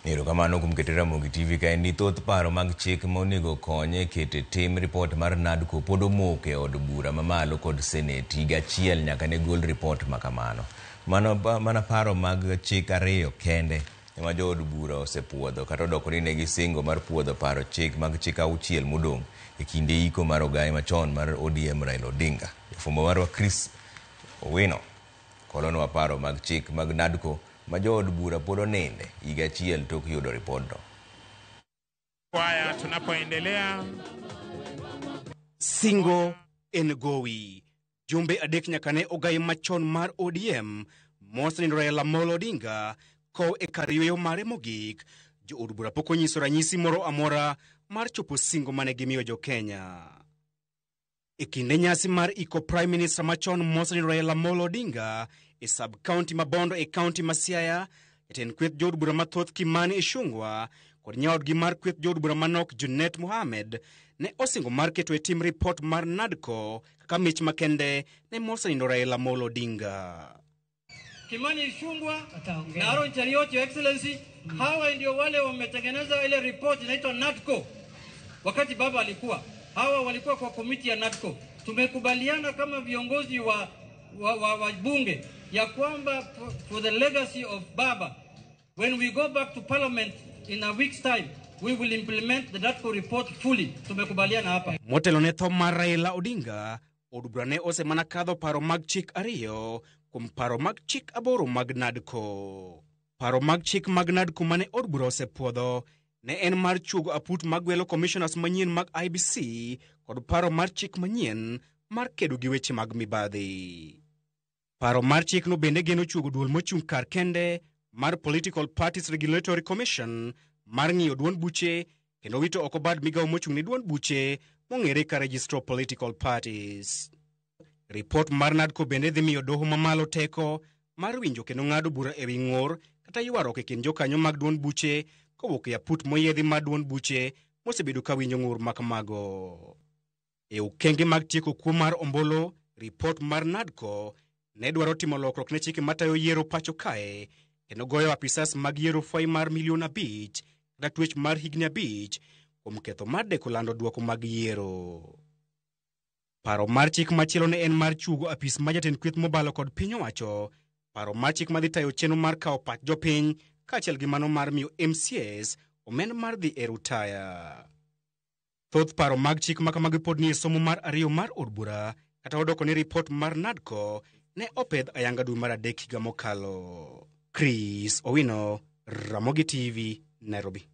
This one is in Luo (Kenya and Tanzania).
Erokamano kuom keto Ramogi TV ka en ni thoth paro mag chik ma onego kony e keto e tim ripot mar NADCO pod omoko e od bura mamalo kod Senate higa achiel nyaka ne gol ripot ma kamano. Mano mana paro mag chik ariyo kende ema jood bura osepuodho kata odoko ni ne gisingo mar puodho paro chik mag chik auchiel modong' e kinde iko mar ogaye machon mar ODM Raila Odinga. Jafwambo marwa Chris Owino kolonwa paro mag chik mag NADCO ma jood bura pod oninde higa achiel tok yudo ripodno. Haya, tunapoendelea Singo en gowi. Jumbe 3 nyaka ne ogai machon mar ODM mosenindo Raila Amolo Odinga kow e kar yweyo mare mogik. Jood bura pok onyiso ranyisi moro amora mar chopo singo mane gimiyo jo-Kenya. E kinde nyasi mar iko Prime Minister machon mosenindo Raila Amolo Odinga e sub-county ma Bondo e county ma Siaya, jatend kweth jood bura mathoth Kimani Ichung'wa kod nyaodgi mar kweth jood bura manok Junet Mohamed ne osingo mar keto e tim ripot mar NADCO kaka mich makende ne mosenindo Raila Amolo Odinga. Kimani Ichung'wa na Aaron Cheruiyot, Your Excellency, hawa ndio wale wametengeneza ile report inaitwa NADCO. Wakati baba alikuwa, hawa walikuwa kwa komiti ya NADCO. Tumekubaliana kama viongozi wa bunge ya kwamba for the legacy of baba, when we go back to parliament in a week's time, we will implement the NADCO report fully. Tumekubaliana hapa. Motelo ne tho mar Raila Odinga, od bura ne osemana kadho paro mag chik 2 kuom paro mag chik 8 mag NADCO. Paro mag chik mag NADCO mane od bura osepuodho ne en mar chuogo aput magwelo commissioners manyien mag IBC kod paro mar chik manyien mar kedo gi weche mag mibadhi. Paro mar chikno bende geno chuogo duol mochung' kar kende mar Political Parties Regulatory Commission mar ng'iyo duond buche kendo wito oko bad migawo mochung' ne duond buche mong'ere ka Registrar of Political Parties. Ripot mar NADCO bende dhi miyo doho mamalo teko mar winjo kendo ng'ado bura ewi ng'ur kata ywaruok e kind jokanyo mag duond buche kowuok e aput moyiedhi mar duond buche mosebedo ka winjo ng'ur ma kamago. E okenge mag tieko kuo mar ombulu, ripot mar NADCO ne dwaro timo lokruok ne chike matayo yiero pacho kae kendo goyo apisas mag yiero fai mar milion 5 kata twech mar higni 5 kuom ketho mar deko lando dwoko mag yiero. Paro mar chik machielo ne en mar chuogo apis ma jatend kweth mobalo kod piny owacho. Paro mar chik madhi tayo chenro mar kawo pach jopiny kaachiel gi mano mar miyo MCAs omenda mar dhi e rutaya. Thoth paro mag chik ma kamagi pod ni e somo mar 2 mar od bura kata odoko ni ripot mar NADCO ne opedh ayanga dwe mar 3 higa mokalo. Chris Owino, Ramogi TV, Nairobi.